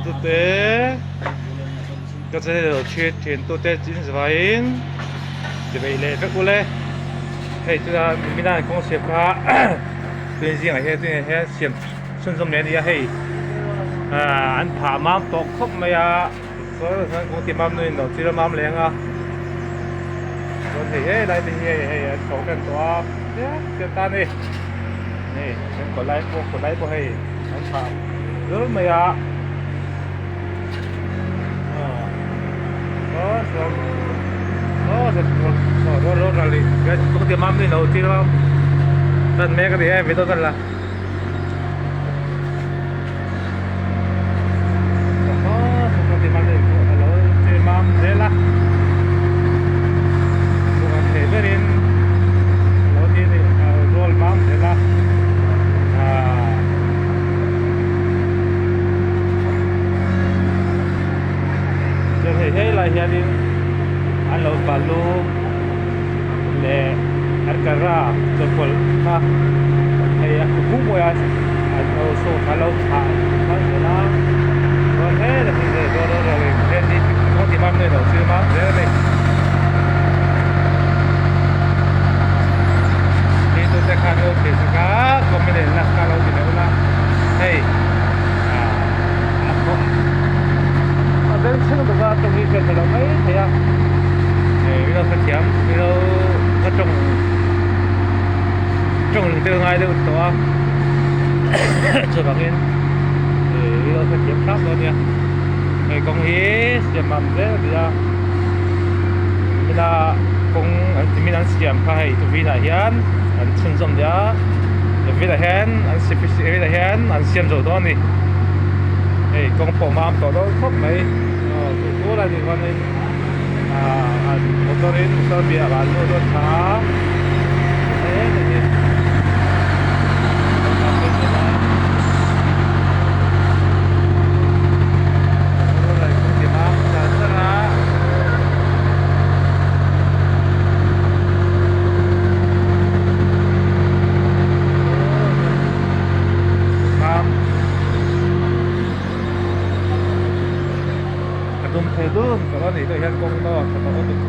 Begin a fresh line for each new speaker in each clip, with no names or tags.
tute ka channel lo thlir thin tute chin vaiin ti beih leh vek ule hei chula mina an kawng siam kha tun zingah hian tunah hian siam chhunzawm leh a ni a hei ah an phah mam tawh khawp mai a chuan kawng ti mam nuin lo chil a mam leh ang a chuan hei helai te hi hei hei an chho tan tawh a chiam chiam ta a ni hei an kawt lai pawh kawt lai pawh hei an phah zul mai a aw chuan aw chuan kawng ti mam nuin lo chil a tan mek a ni e video tan la. Helai hianin an lo balu leh arkara chawhpawlh kha hei a hmu mawi a an lo saw kha lo thlah khalh zel a chuan helai hi hei dawn dawn rawh in heng hi kawng ti mam nei lo thil mam zel a ni tute te khan lo thlir sak a comment in la kha lo ti leh ula hei ah a kawng a beng thleng bawk a tawng hi hriat theih loh mai thei a hei ilo hrethiam ilo ka tawng tawng lung deuh ngai deuh tawh a chuvangin ih ilo hrethiam hrang dawn nia hei kawng hi siam mam zel a ni a hela kawng an ti min an siam kha hei tuvinah hian an chhunzawm leh a tuvinah hian an tuvinah hian an siam zo dawn a ni hei kawng pawh mam tawh dawn khawp mai aw chu chu lai ni chuanin ah an motor in motor biak ah an lut dawn tha a A dum thei dun tawh a nih te hian kawng dawn tha tawh lutuk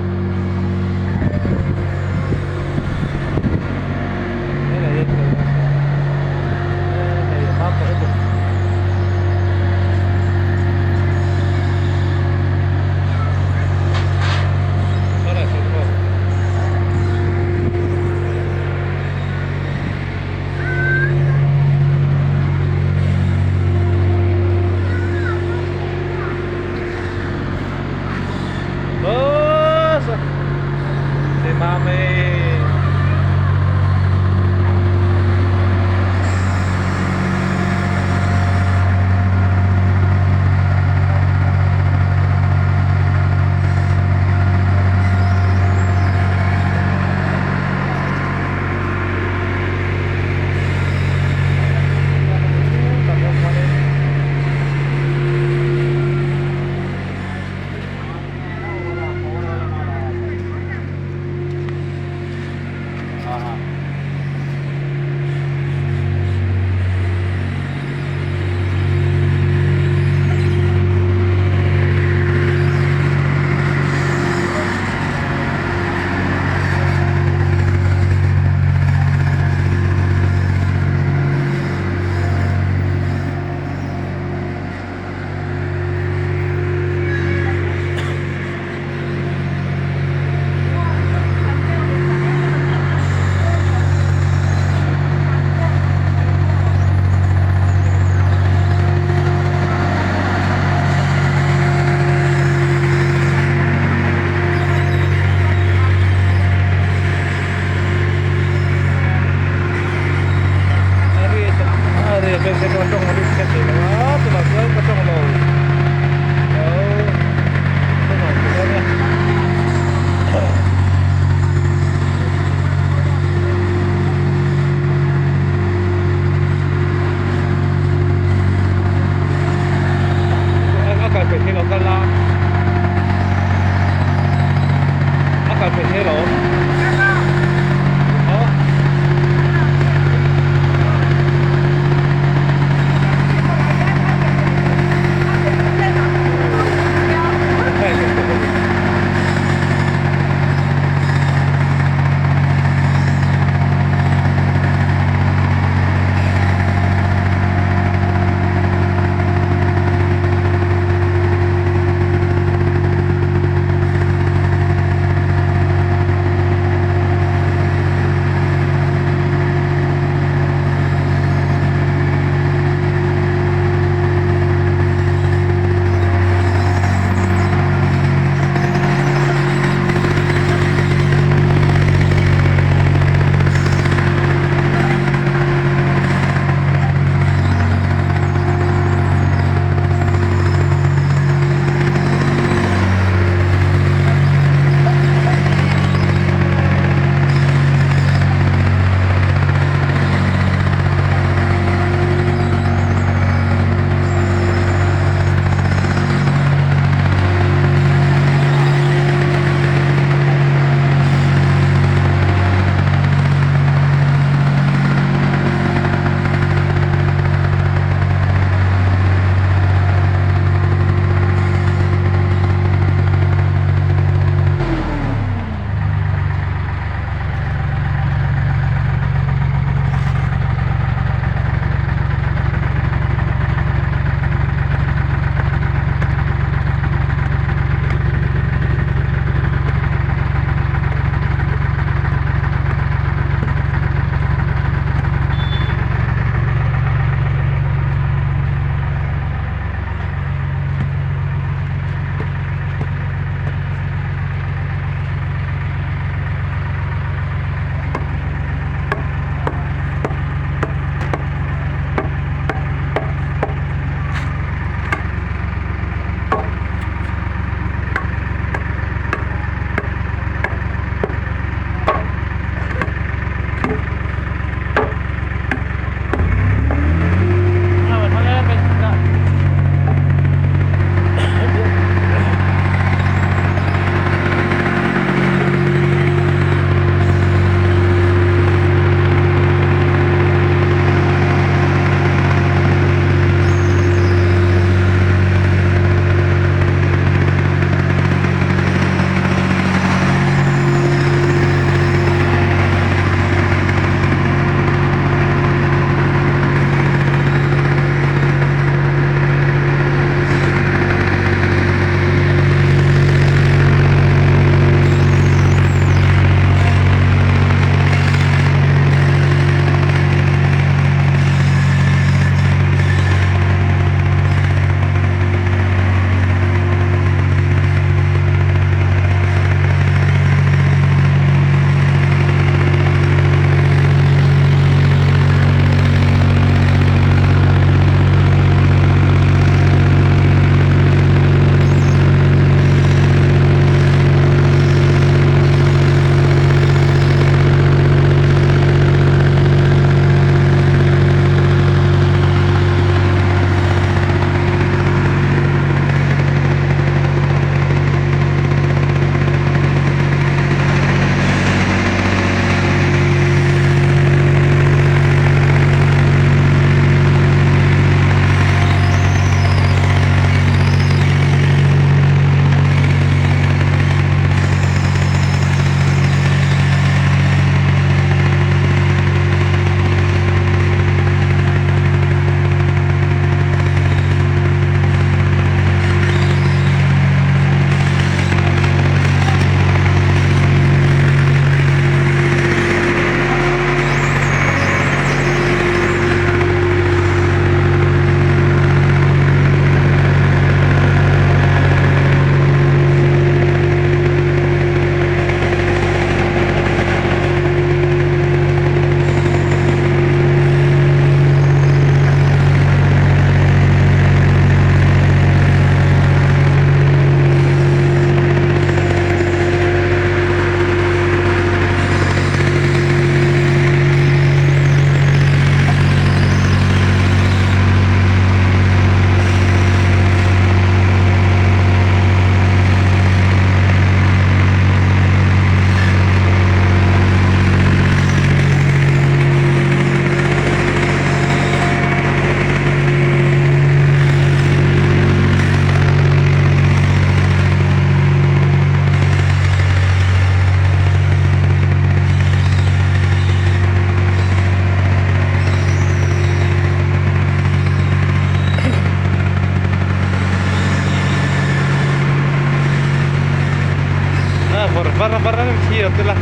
var a var a thlir te la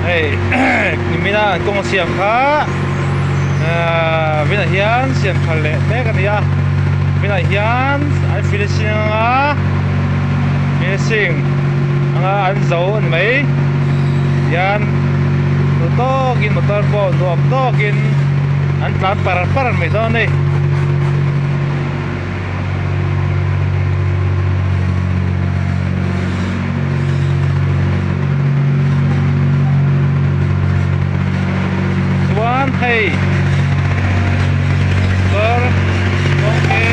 hei nimina an kawng siam kha ahh vinah hian siam tha leh mek a ni a vinah hian an finishing anga finishing anga an zo a ni mai tihian duh tawkin motor pawh nuam tawkin an tlan par par mai dawn a ni. Chuan hei motor kawng hi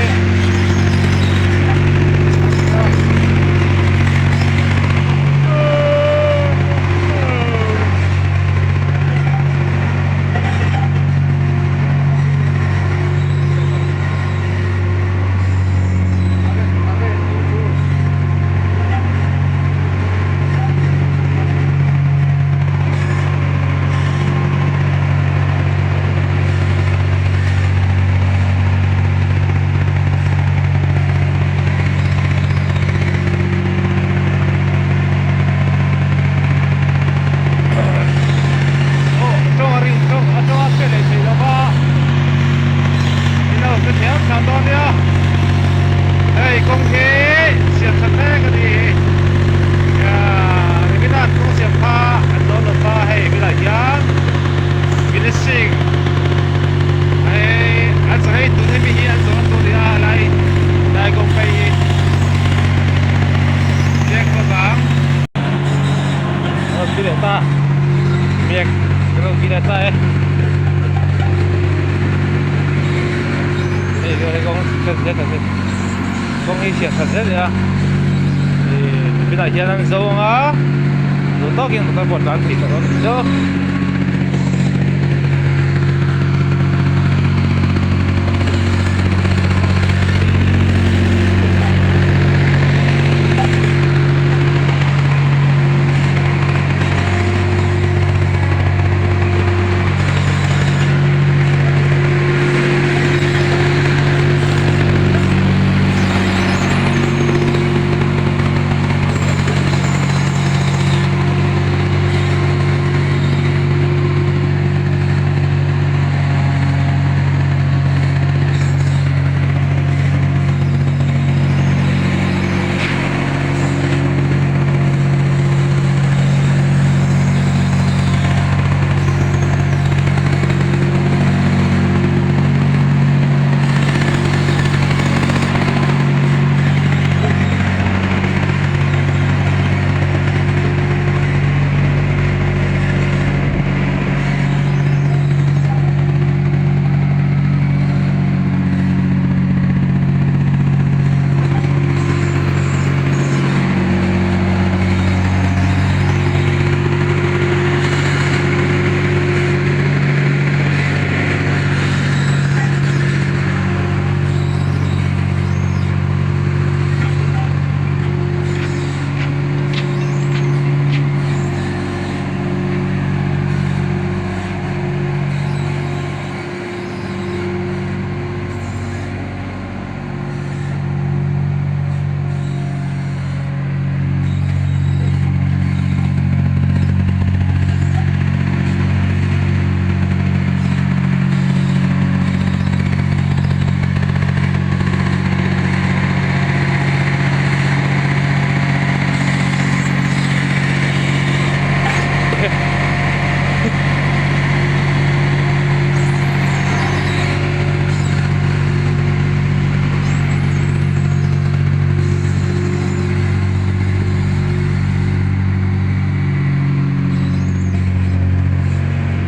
Hei kawng hi siam that mek a ni Ringinan kawng siam kha an dawn lo va hei bulah hian finishing hei an zawh hei tun hemi hi an zawh a tur a ni a lai lai kawng phei hi biak lovang Rawn ti leh ta biak rawn ti leh ta e hei hei kawng that zet a ni kawng hi chhiat that zet a ni a ih tunah hian an zo ang a duh tawkin motor pawh tlan thei tawh dawn a ni chu.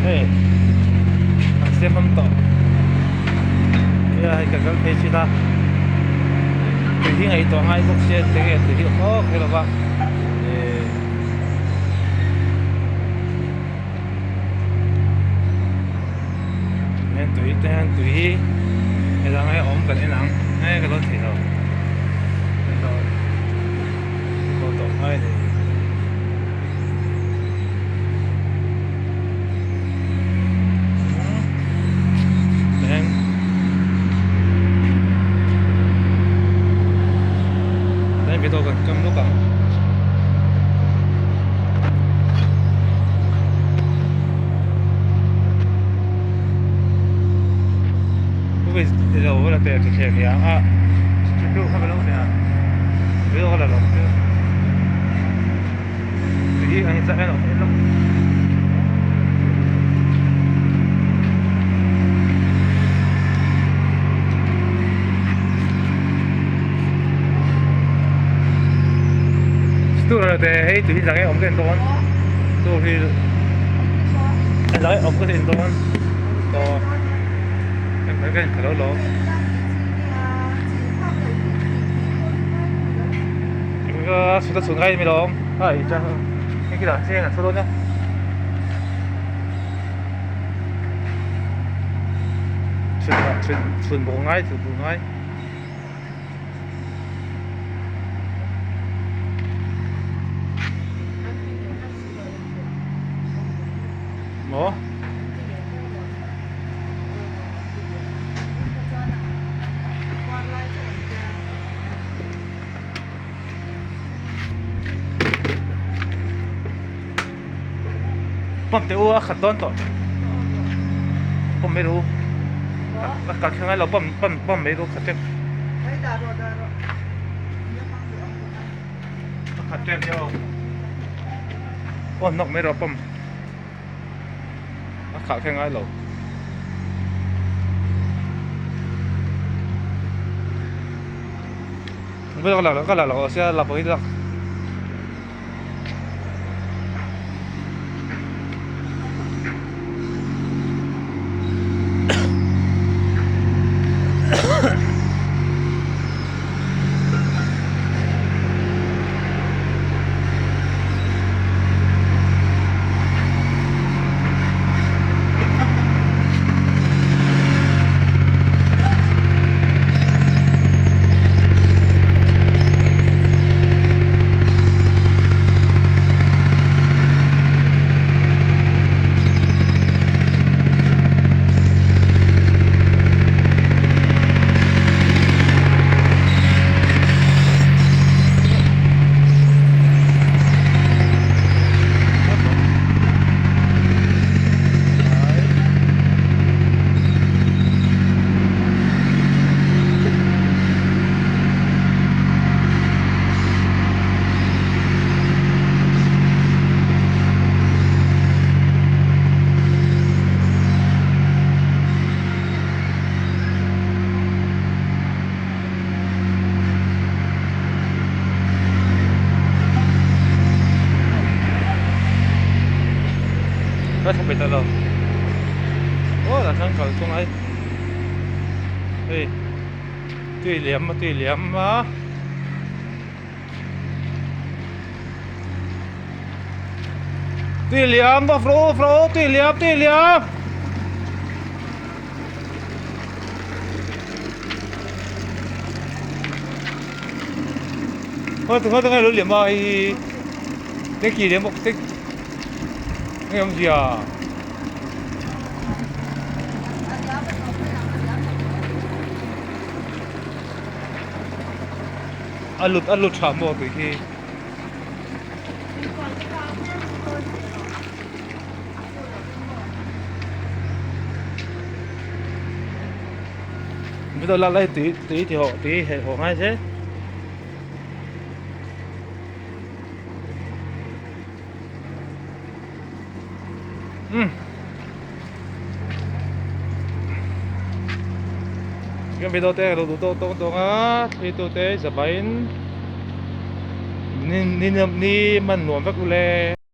Hei an siam awm tawh nia hei ka kal phei chin a tui hi ngaihtuah ngai bawk sia enge tui hi awm awk hlauh a ihh. Heng tui te hian tui hi helai ah hian awm kan en ang nge ka lo thei lo lo tawh ngai a ni. Video kan kam lawk ang. lo la teh thuthleng ni ang a chu kha ka lo nia video ka la lo chu tui hi an en awm en awm Tur te hei tui hi zange awm ka en dawn tur hi zange awm ka en dawn aw ka en thalo lo suta chhun ngai mi lawm ai cha hei khi lah chiang an thu dawn nia chhun chhun chhun bawk ngai chhun bawk ngai. Maw? Pump teh u a khat dawn tawh pump mai ru a kal thleng lo pump pump pump mai ru khat tep a khat tep nia aw aw nawk mai rawh pump a khah kher ngai lo. Ka la lo sia la pawh hi lak. Ka thla pe ta lo aw lah chuan kal kawng ai hei tui liam a tui liam a tui liam va fro fro tui liam tui liam. Khaw khaw tinge lo liam a hei hi te ki liam bawk te nge awmzia. A lut a lut tha maw tui khi. Bây giờ là lấy tí tí thì họ tí hệ họ ngay thế. Kan video te lo duh tawk tawk tawk a thli tu te zavaiin ni ni ni man nuam vek ule.